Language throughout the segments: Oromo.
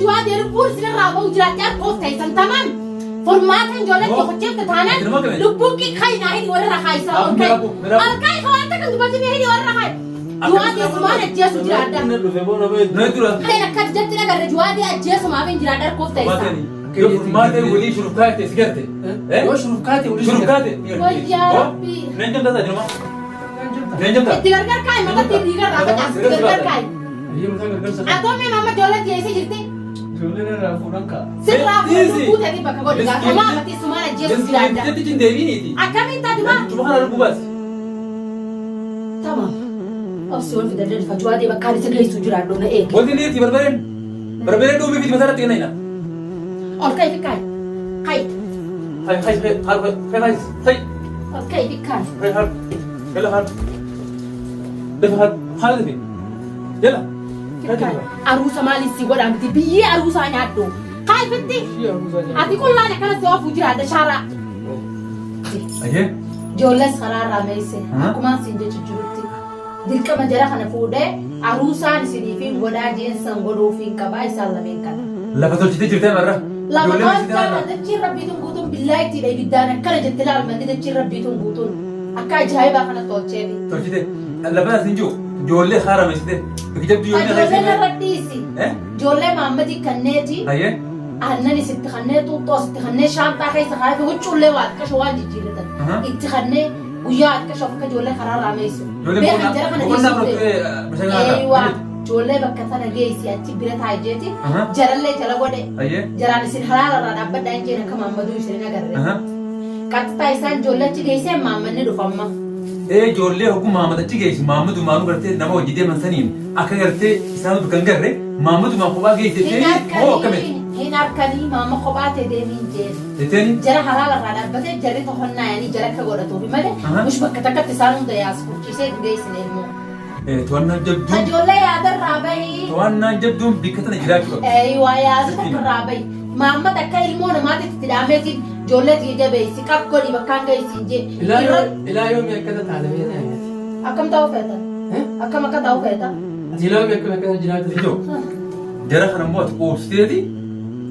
Juwaadee lubbuun isinirraa ba'u jiraatti harkoof ta'isan tamaam. Furmaata ijoollee Moo? tokkocheefta taanaan Itti nama kame? lubbuun kee kaayinaa hidhi warra haayisaa ol Mira ka'i. bu, mira bu. Ol ka'i waan takka dubbatti hidhi warra haayi. Juwaadee sumaan ajjeesu jiraadha. Inni dhufe boo nama hedduu. Nama dura. Kan akkas jetti nagarre Juwaadee ajjeesumaaf hin jiraadha harkoof ta'isan. Yoo furmaatee walii shurufkaate si garte. Yoo shurufkaate walii Shurufkaate. Wayyaa Rabbii. Nan jamta ta'a jirma. Nan jamta. Itti gargar kaa'i matatti dhiigarraa facaasi itti gargar kaa'i. Ayyee mataa gargar sa. Atoo mee mamma ijoollee dhiyeessee jirti? Ijoolleen irraa fuudhan ka'a. Sirraa Dhiisi. lubbuu ta'e bakka godhi gaa. Kamaa mati sumaan ajjeesu jiraadha. Jetti cin deebiiniiti. Akkamiin taati maa? Cuma kana lubbuu baasi. Tamam. Obsi wal fidadee dhufa juwaadee bakka ani isa geessu jiraadhu na eegi. Wanti inni itti barbareen barbareen dhuunfii fi mataa irratti kenna. Ol ka'i fi kaa'i. Ka'i. Hay hay hay hay hay hay hay Ol ka'i fi kaa'i. hay hay yalla har dafa har har dafi yalla. Aruusa maaliif si godhaa miti biyyee aruusaa nyaadhu. Kaa'i fitti. Ishii aruusaa nyaadhu. Ati qullaan akkana si oofuu jiraadha shaaraa. Ayyee. Ijoollees karaarraa meesse akkumaan siin jechu jirutti dirqama jara kana fuudhee aruusaan isiniifiin godhaa jeensan godhuufiin qabaa isaan lameen kana. Lafa tolchitee jirtee marra. Lafa tolchaa dachiin rabbiituun guutuun billaa ittiidha ibiddaan akkana jette laal manni dachiin rabbiituun guutuun akka ajaa'ibaa kana tolcheefi. Tolchite lafa as hin jiru ijoollee haarameessite bakki jabduu ijoollee Ijoollee narra dhiisi. Eh? Ijoollee Maammadii kanneeti. Ayyee. Aannan isitti kannee xuuxxoo isitti kannee shaanxaa keessa kaayate huccuullee waa xiqqasho waan jijjiirratan itti kannee guyyaa xiqqasho akka ijoollee karaa irraa meessu. Ijoollee Beekan jara kana boqonnaa dhiisuu fudhattee deemu. bashannanaa ta'a. Eeywaa ijoollee bakka tana geessi achi bira taa'i jeeti jarallee jala godhe Ayyee. jaraan isin halaala irraa dhaabbadhaa hin jeen akka Maammaduu isin hin agarre. Qaxxaa isaan ijoollee achi geessee Maammanni dhufa amma. Ee ijoollee hogguu Mahammad achi geessu Mahammadumaanuu gartee nama hojii deeman saniin akka gartee isaan bakka hin garre Mahammadumaan kophaa geesse Hin jettee moo akkamitti? harkanii hin harkanii maama kophaa ta'e deemiin jeen. Jetteeni? Jara halaala irraa dhaabbatee jarri tohonnaa yaanii jara akka godhatuufi malee Aha. mush bakka takkatti isaan hunda yaas furciisee hin geessine ilmoo. Ee to'annaan jabduun Ijoollee yaadarraa bahii. to'annaan jabduun bikka tana jiraachuu qabdi. Eeywaa yaada takka irraa bahi. Maammad akka ilmoo namaatitti itti dhaameetiin ijoollee tiyya jabeessi qab godhi bakkaan gahi siin jee. Ilaa Irra yoo ilaa yoomii akkana taate beektaa himati. akkam ta'uu feeta? Akkam akka ta'uu feeta? Ati ilaa yoomii akkam akkana jiraatu. Ijoo jara kana immoo ati quubsiteeti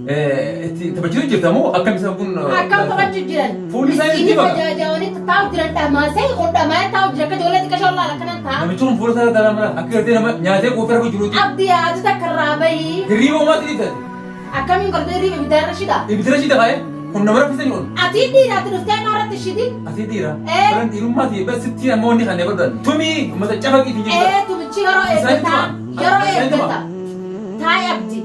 itti taphachiisu jirta moo akkam isaan kun Akkam taphachuu jiran? Fuulli isaanii Miskiinni itti baka. fajaajawanitti taa'u jiran dhamaasee kun dhamaa'ee taa'u jira akka ijoollee xiqqashoo laala akkanan ta'a. Namichi kun fuula isaa irraa mara akka gartee nama nyaatee quufee rafu jiruuti. Abdi yaadu takka irraa bahii. Hirriiba uumaatti dhiifate. Akkamiin gartee hirriiba ibiddaa irra shida? Ibidda shida kaa'ee kun nama raffisanii kun. Ati dhiiraatti dhuftee maa irratti shidi? Ati dhiira. Ee. Baran dhiirummaa ta'e bas sitti ammoo inni kan godhan. Tumii uummata cafaqii fi jiru. Ee tumichi yeroo Isaan eeggataa tuma. yeroo Isaan tuma. eeggata. Taa'e abdi.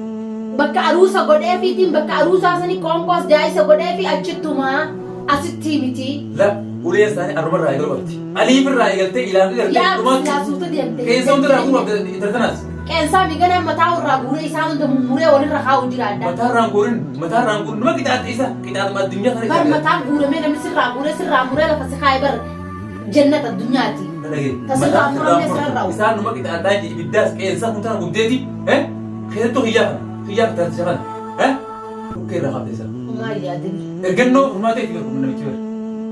Bakka aruusa godheefiitiin bakka aruusaa sanii qoonqoos daa'isa godheefi achittumaa asitti miti. La ulee isaanii arraba irraa eegaluu qabdi. Aliif irraa eegaltee ilaaltee gartee Yaa dhumaatti. silaa suuta deemte. Qeensa hunda irraa guuruu qabdi intala tanaas. Qeensaa migana mataa irraa guuree isaan hunda mummuree walirra kaa'u jira adda. Mataa irraan guurin mataa irraan guurin nama qixaaxa isa qixaaxuma addunyaa kana Bar mataan guuramee namni sirraa guuree sirraa muree lafa si kaa'e bar jannata addunyaati. Dhagee. Ta sirraa muramee sirra rawu. Isaan numa qixaaxaa jee ibiddaas qeensa kun tana gubdeeti. Eh? Keessattuu kiyyaa kana. Kiyyaa kana tartiisa kana. Eh? Dhukkee irraa kaafte isa. Homaa hin yaadin. Ergannoo furmaatee itti beeku namichi bara.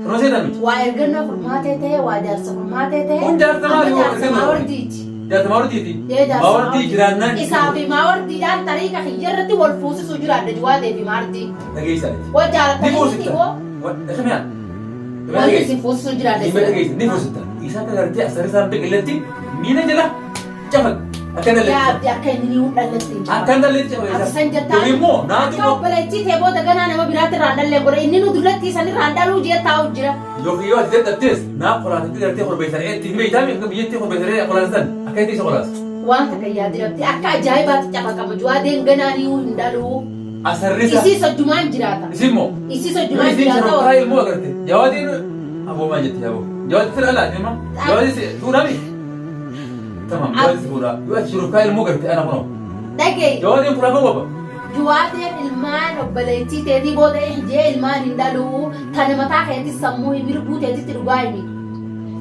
Kanuma seetaa miti. Waa ergannoo furmaatee ta'e, waa jaarsa furmaatee ta'e. Kun jaarsa maali? Amma jaarsa maawardiiti. Jaarsa maawardiiti. Ee jaarsa Maawardii jiraannaan. Isaa fi maawardiidhaan tariika kiyya irratti wal fuusisuu jiraadha Juwaadee fi maardii. Dhageessaa miti. Wal Ni jaalatanii miti fuusifta. hoo? Kamiyaa. Wal isin fuusisuu jiraadha Ni isin. dhageessa ni fuusifta. Isaa akka gartee asirri isaan biqiletti miila jala Cafaq. Akka hin Yaa dhalletti. abdi akka inni ni dhalletti hin Akka hin dhalletti cafaq. Ati san jettaa Yookiin immoo naatu akka obboleettii tee booda ganaa nama biraatti irraan dhallee godhe inni nu dullattii san irraan dhaluu jee taa'u jira. Yookiin yoo ati dadhabdees naa qoraatatti gartee korbeessan eetti ni beektaa mi akka biyyatti korbeessan qoraasan akka itti isa qoraas. Waan takka yaadin abdi akka ajaa'ibaatti cafaqama juwaadeen ganaa ni hin dhaluu. Asarrisa. Isii sojjumaan jiraata. Isin moo? Isii Yoo sojjumaan isin jiraata. shororkaa ilmoo agarte. Jawaadiin aboo maal jetti aboo? Jawaadiin sirra alaa ilma. Jawaadiin fuudhami. Tamam, jawaadiin si fuudhaa. Yoo ati shororkaa ilmoo agarte ana kunoo. Dhaga'i. Jawaadiin fuudhaa kan qaba. Juwaadeen ilmaan obboleettii teetii booda ijee ilmaan hin dhaluu tana mataa keetti sammuu himi lubbuu teetitti dhugaa himi.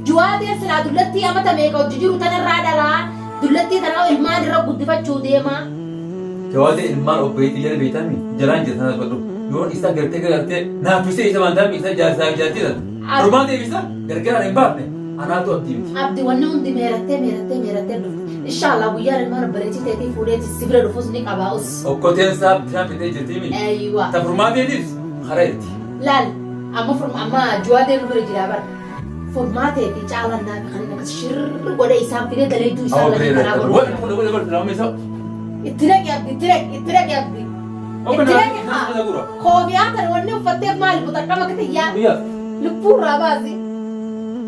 Juwaadeen silaa dullattii amata meeqa hojii jiru tanarraa dhalaa dullattii tanaa ilmaan irra guddifachuu deemaa. Jawaadeen ilmaan obboleettii jala beektaami jalaan jira sanas godhu. Yoon isa gartee gartee naaffisee isa waan taa'e isa jaarsaa fi jaartii sana. Torban deebisa gargaaraan hin baafne anaatu abdii miti. Abdi wanni hundi meerattee meerattee meerattee dhufte. Inshaallah guyyaan ilmaan obboleettii teetii fuudheeti si bira dhufus ni qabaa us. Okkoteen isaa bishaan fixee jirti mi? Eeywa. Ta furmaateetiif karaa jirti. Laal amma furma amma juwaadee nu bira jira bara. Furmaatee fi caalaan naafi kan inni akkas shirr godhee isaan fidee daleedduu isaan Awwa lameen biree kanaa irratti. godhu. Wal kun wal wal lama isaa. Itti dhaqi abdi itti dhaqi itti dhaqi abdi. Okko Itti na dhaqi haa. na gura. Koofiyaa tan wanni uffatteef maali mutaqqama akka xiyyaa. Biyya. Lubbuu irraa baasi.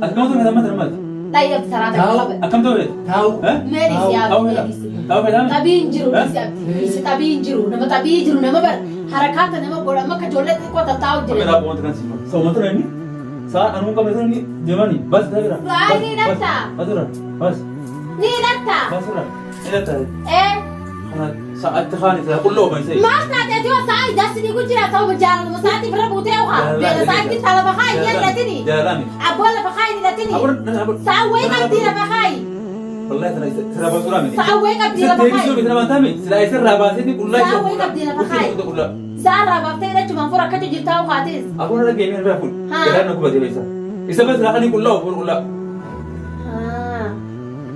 Ati kamtu fedha mata mata. Dhayi abdi taraa takka Taa'u. qaba. Akkam ta'u fedha? Taa'u. Eh? Mee dhiisi Taa'u abdi mee fedha. dhiisi. Taa'u fedha. Xabii hin jiru Eh? dhiisi abdi. Dhiisi xabii hin jiru nama xabii jiru nama bar harakaata nama godha amma akka ijoollee xixiqqoo tattaa'u Amma jira. raaboo wanta kan siima. Sa'uma tura inni. Sa'a anuu qabne tura inni deemani. Bas irra. Baay'ee natti. Bas irra. Bas. Ni hidhatta. Bas irra. Hidhatta. Ee. Kana sa'aatti kaan isa qulloo oban isa. Maal taate ati yoo sa'a ijaarsi ni gujjira ta'u jaalaluma sa'aatii bira buutee uhaa. Beela sa'aatii taa lafa kaayi hin hidhatini. Jaalalaa miti. Abboo lafa kaayi hin hidhatini. Abur abur. Sa'a wayii qabdii lafa kaayi. Wallahi tana sira basuura miti. Sa'a wayii qabdii Isa lafa deebisuu kaayi. miti nama taami. Sila isa irraa baasee qullaa Sa'a wayii qabdii lafa kaayi. Qullaa. Sa'a irraa baaftee hidhachumaan fura akka jirtaa uhaatis. Abuun irra geemee irraa fuudhu. Haa. Garaan na gubatee beeksa. Isa bas lafanii qullaa ofuun qullaa.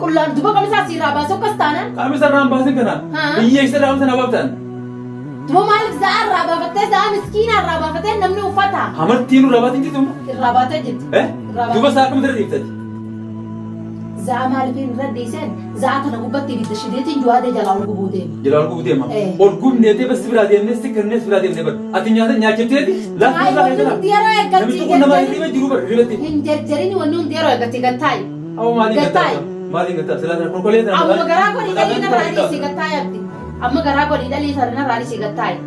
Qullaan duba qamisaa siirraa baasuu akkas taanaan. Qaama isa irraa hin baasin kana. Haa. Biyya isa irraa sana baaftan. Duba maaliif sa'a irraa baafattee sa'a miskiina irraa baafattee namni uffata. Hamartiin irraa baatin jirtu. Irraa baatee jirti. Eh? Irraa Duba baatee. isaa akkamitti irra dhiiftati? Za'a maaliif irra dhiiseen za'a tana gubbatti ibidda shideetiin juwaadee jalaa ol gubuu deema. Jalaa ol gubuu deema. Eh. Ol gubneetee bas biraa deemnee si kennee si biraa deemnee bar. Ati nyaata nyaachifteeti lafa Ay, irraa wanni jala. hundi yeroo eeggatti Namichi kun nama hirriba jiru bar hirribatti. Hin jarjarini wanni hundi yeroo eeggatti gattaayi. Awwa maaliin Gattaayi. gattaa? Maaliin gattaa? Silaa sana kolkolee sana. Amma garaa godhi dhalii narraa dhiisii gattaayi abdi. Amma garaa godhi dhalii sana narraa dhiisii gattaayi.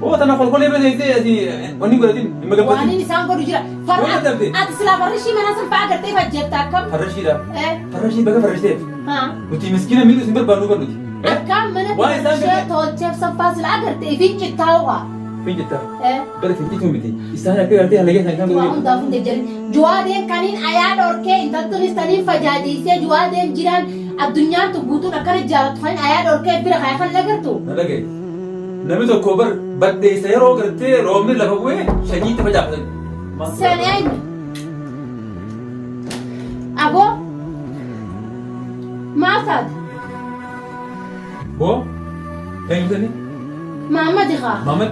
Oo tana kolkolee beeksisee ati wanni godhatin hin Waan maganfatin. inni isaan godhu jira. Farra Waan dadhabde. ati silaa farri ishii mana sun fa'aa gartee fajjeefta akkam? Farrashiidha. Eh? Farrashii baga farrasheef. Haa. Nuti miskiina miidhuu isin barbaadnu bar nuti. Akkam mana Waan isaan ishee gartee- tolcheef sanfaa silaa gartee ifin cittaa'uha. Finjittaa. Eh? Bara finjituu miti. Isaan akka gartee halagee isaan isaan Waa godhu. hundaaf hin jajjarin. Juwaadeen kaniin ayaa dhorkee intaltunis taniin fajaajiisee juwaadeen jiraan addunyaan tun guutuun akkana jaalattu kaniin ayaa dhorkee bira kaya kan lagartu. Na dhagaye. Namni tokko bar baddeessa yeroo gartee roobni lafa bu'ee sanyiitti facaafatan. Sen eenyu? Aboo? Maal taate? Boo? Eenyu sani? Maammadi kaa. Maamad?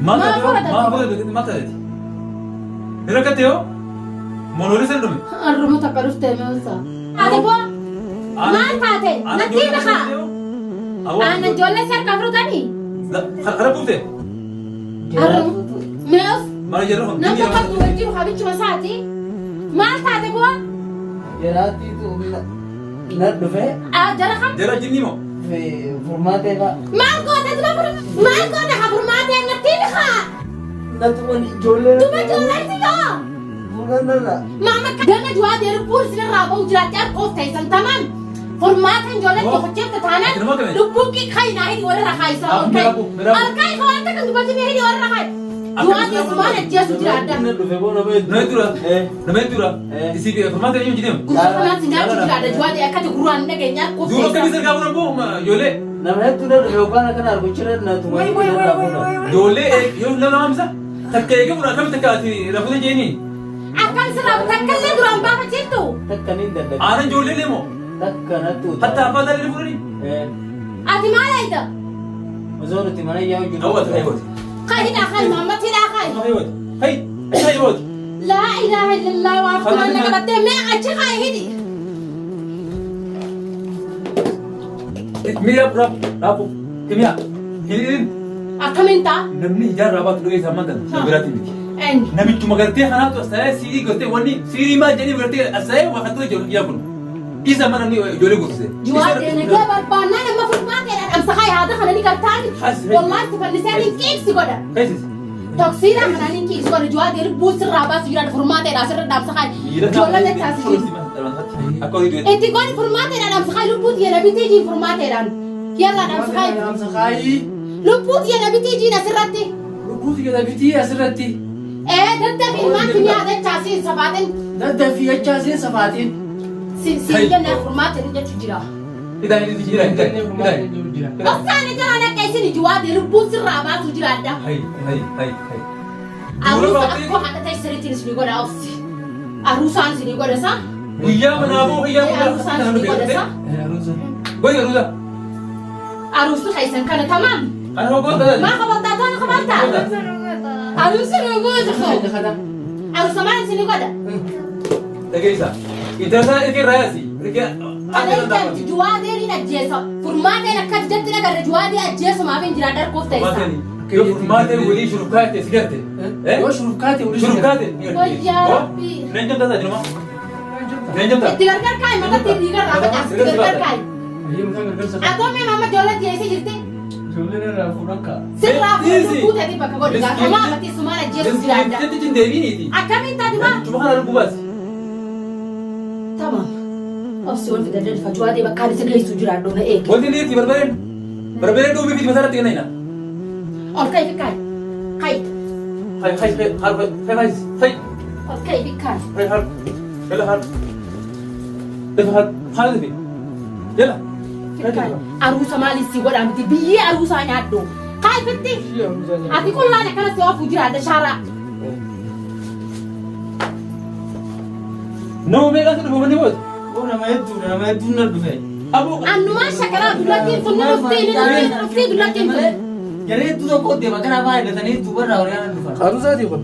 Maal Maal taate? fudhata? Maal fudhate? Maal taate? Ni rakkatte yoo? Monoolii sana dhume. Arruma takka dhuftee meelsa. Ati boo? Maal taate? Natti himi kaa. Aannan ijoollee si harkaa fudhatanii? Kara buufte? Arruma. Meels. Maal jedhu kun? Namni tokko duuba jiru habichuma isaati. Maal taate boo? Jaraatiitu na dhufe Ah, Jara kam? Jara jinni moo? furmaatee fa'a. Maal goote duba maal goote haa furmaatee natti himi kaa. Natti wani ijoollee. Duba ijoolleetti yoo. Fuudhan irraa. Maama gama du'aa deebi'uun isinirraa ba'u jiraatti harkoof ta'isan tamam. Furmaata ijoollee Oh. tokko jeefta taanaan Ati nama kamii? lubbuun kee kaayinaa hidhi walirra kaayisaa Ah, ol miraaku, kaayi. miraaku. Ol kaayi ka waan takka dubartiin hidhi walirra kaayi. Akka Du'aa isin teessumaan ajjeesu jiraadha. Na dhufe boo nama hedduu. Nama hedduudha. Eh. Nama hedduudha. Eh. Isii furmaata eenyu jedhamu? Gurra kanaan si nyaachuu jiraadha du'aa ta'e akkati gurraan hin dhageenye harkoof Duuba akkamii ta'isan. sarkaa fuudhan boo ijoollee? Nama hedduu na dhufe yookaan akkana argu jira na tumanii narraa fuudhan. Ijoollee yoo nama hamsa takka eegee fuudhan akkamitti takka ati rafuute jeeni? Akkam sirraa takka illee duraan baafachiiftu. Takka ni dadhabe. Aanan ijoollee leemo? Takka natti utaa. Hatta abbaa isaa illee fuudhanii? Eh. Ati maal ayita? Osoo nuti mana yaa'u jiru. Hawwata haywooti. Kaayi hidhaa kaayi Muhammad hidhaa kaayi. Haywooti. Hay haywooti. Laa ilaaha illallah waan kumaan na qabattee mee achi kaayi hidhi. Mi'a raafu raafu kimiyaa hidhiin Akkamiin ta'a? namni ijaarraa baatu dhugee isaan mantan biraatti miti. Eenyu? Namichuma gartee kanaatu as ta'ee siirii gartee wanni siirii maal jedhanii gartee as ta'ee waa kan ture jiru yaa kun. Isa mana inni ijoollee guutisee. Juwaa deenagee barbaannaan amma furmaateedhaan dhamsa kaayi haada kana ni gartaani. Wallaahi si fannisee ni qiibsi godha. Keesis. Toksiidha kana ni qiibsi godha. Juwaa dee lubbuu sirraa baasu jiraan furmaateedhaan sirra dhamsa kaayi. Ijoollee taasisi jiru. Akka horii du'etti. Itti godhi furmaateedhaan dhamsa kaayi lubbuu tiyya na bitii jiin furmaateedhaan. Yallaa dhamsa kaayi. Dhaamsa kaayii. Lubbuu tiyya na bitii jiin asirratti. Lubbuu tiyya bitii asirratti. Ee daddafi ilmaan kimiyaa dachaa siin safaatin. Daddafii jechaa seen safaatiin. Siin siin jennaan furmaateen jechuu jira. Hidhaan hidhi jira hidhaan hidhaan. Osaan ijaan akka isin juwaa dee lubbuun sirraa baasu jiraadha. Hay hay hay hay. Aruusa akkoo haadha ta'e sirriitti isin godha obsi. Aruusaan isin godha isaa. Guyyaa manaa boo guyyaa Aruusaan kana si godhasa. Goyi aruusa. Aruusi keessan kana tamaam. Ana hoggoota. Maa qabataa toona qabataa. Aruusi nu goota koo. Aruusa maal isin godha? Dhageessa. Intala irkee raayasi. Irkee. Kana juwaadeen ajjeesa. Furmaateen akkas jetti nagarra juwaadee ajjeesumaaf hin jiraadha harkuuf ta'isa. Yoo furmaatee walii shurufkaate si garte. Yoo shurufkaate walii Shurufkaate. Wayyaa Rabbi. Leenjoo tasaa jirma. Leenjoo ta'a. Itti gargar kaa'i matatti dhiigarraa facaas itti gargar kaa'i. Atoo mee mamma ijoollee dhiyeessee jirti? Ijoolleen irraa fuudhan ka'a. Sirraa fuudhuu guuteeti bakka godhu gaa. Kamaa amatti sumaan ajjeesu jiraadha. Jetti cin deebiiniiti. Akkamiin taatu maa? Cuma kana arguu baasi. Tamam. Obsi wal fida dalfa juwaadee bakka ani si geessu jiraadhu na eegi. Wanti inni itti barbareen barbareen dhuunfii fi mataa irratti kenna. Ol ka'i fi kaa'i. Ka'i. Hay hay hay har hay hay hay Ol ka'i fi kaa'i. hay har yalla har dafa har har dafi yalla. Aruusa maaliif si godhaa miti biyyee aruusaa nyaadhu. Kaa'i fitti. Ati qullaan akkana si oofuu jiraadha shaaraa. Nama meeqaatu dhufa manni boota? Oo nama hedduudha nama hedduun na dhufe. Aboo Annumaan shakaraa dullattiin sun ni dhuftii ni dhuftii ni dhuftii dullattiin sun. Jarri hedduu tokko deema kana afaan hidhatanii duubarraa horii na dhufan. Aruusaati kun.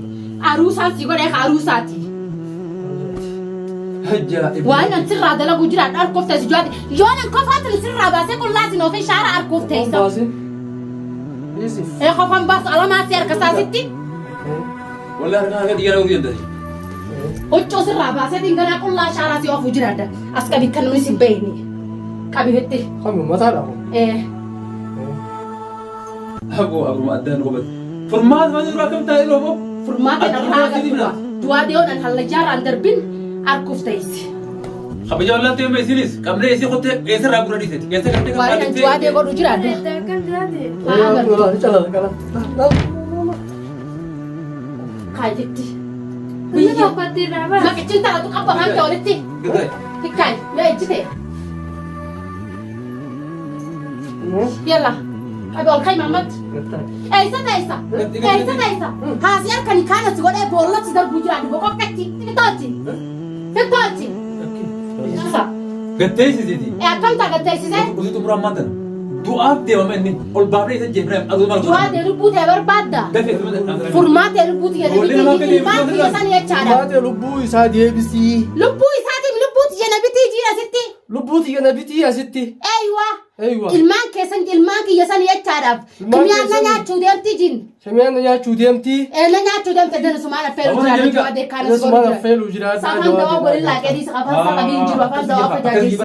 Aruusaan si godhee aruusaati. Ajaa'iba. Waan an sirraa dalagu jiraadha harkuuf teessu jaati. Yoon an kofaatiin sirraa baasee qullaatiin oofee shaara harkuuf teessa. Baasin. Dhiisi. Ee kofaan baasu alamaa si harka isaasitti. Wallahi harka harka xiyyaara utuu danda'i. Huccuu sirraa baasee ganaa qullaa shaaraa si oofuu jiraadha. As qabi kan nuyi si beekni. Qabi fitti. Kami mataadha kun. Ee. Aboo abruma addaan qubate. Furmaata maal dura akkam taa'ee looboo? Furmaata irraa agartuudha. Du'aa dhiyoon an hallayyaarraan darbin harkuuf teessi. Kabajaa wallaan ta'e isinis qabnee isii qottee eessarraa gurra dhiiseti. Eessa gartee Waan an du'aa dhiyoo godhu jiraadha. Haa agartu. Kaayitti. Maqichin taatu qabba kan ta'e walitti. Tikkaay mee ejjite. Yalla. Qabi ol ka'i Mahammad. Eessa teessa? Eessa teessa? Haasii harkanii kaana si godhee boollatti darbuu jiraadhu boqoqqatti. Fitoochi. Fitoochi. Isa. Gatteessisiiti. Ee akkam ta'a gatteessisee? Utuu xumuraa ammaan tana. Du'aaf deemama inni ol baafnee isa jeefnee aduu maal Du'aa ta'e lubbuu ta'e barbaadda. Dafee Furmaa ta'e lubbuu ta'e Ijoollee namaa nabitii ilmaan akka kiyya san jechaadha. Baatee lubbuu isaa deebisii. Lubbuu isaatiif lubbuu tiyya nabitii jiidha sitti. Lubbuu tiyya na bitii asitti. Eeywa. Eeywa. Ilmaan keessan ilmaan kiyya san jechaadhaaf. Ilmaan Kimiyaan na keessan- nyaachuu deemti jin. Shemiyaan na nyaachuu deemtii. Ee na nyaachuu deemte dana sumaan affeeruu Amma jiraadha jedhika. du'aa deekkaana si Sumaan godhu jira. affeeluu jiraadha. Afaan dawaa gorillaa qeedii afaan saqabii hin jiru afaan dawaa fajaajilsa.